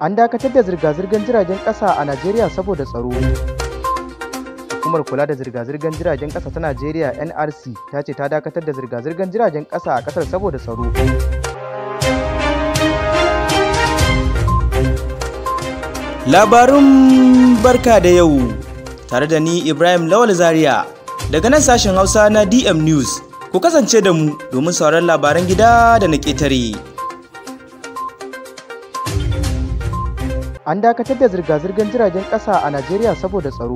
An dakatar da zirga-zirgar jiragen ƙasa a Najeriya saboda tsaro. Hukumar kula da zirga-zirgar jiragen ƙasa ta Najeriya NRC ta ce ta dakatar da zirga-zirgar jiragen ƙasa a ƙasar saboda tsaro. Labarun barka da yau tare da ni Ibrahim Lawal Zaria daga nan sashen Hausa na DM News. Ku kasance da mu domin sauran labaran gida da na ƙetare. An dakatar da zirga-zirgar jiragen ƙasa a Najeriya saboda tsaro.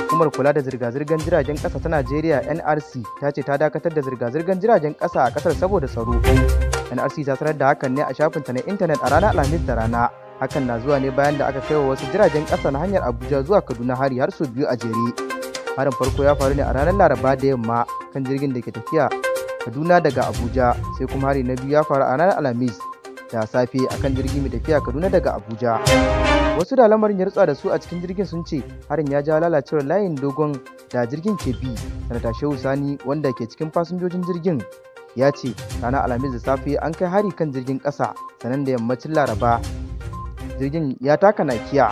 Hukumar kula da zirga-zirgar jiragen ƙasa ta Najeriya NRC ta ce ta dakatar da zirga-zirgar jiragen ƙasa a ƙasar saboda tsaro. NRC ta sanar da hakan ne a shafinta na intanet a ranar Alhamis da rana. Hakan na zuwa ne bayan da aka kai wa wasu jiragen ƙasa na hanyar Abuja zuwa Kaduna hari har sau biyu a jere. Harin farko ya faru ne a ranar Laraba da yamma kan jirgin da ke tafiya Kaduna daga Abuja, sai kuma hari na biyu ya faru a ranar Alhamis da safe akan jirgi mai tafiya Kaduna daga Abuja. Wasu da lamarin ya rutsa da su a cikin jirgin sun ce harin ya jawo lalacewar layin dogon da jirgin ke bi. Sanata Shehu Sani, wanda ke cikin fasinjojin jirgin, ya ce ranar Alhamis da safe an kai hari kan jirgin ƙasa, sannan da yammacin Laraba jirgin ya taka nakiya,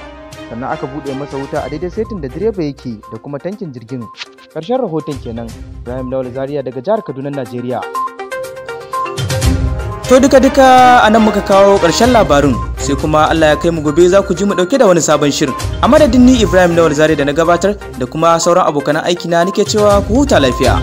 sannan aka buɗe masa wuta a daidai saitin da direba yake da kuma tankin jirgin. Ƙarshen rahoton kenan. Ibrahim Lawal Zaria daga jihar Kaduna, Najeriya. To duka-duka a nan muka kawo ƙarshen labarin, sai kuma Allah ya kai mu gobe za ku ji mu ɗauke da wani sabon shirin. A madadin ni Ibrahim Lawal Zaria da na gabatar da kuma sauran abokan aiki na nake cewa ku huta lafiya.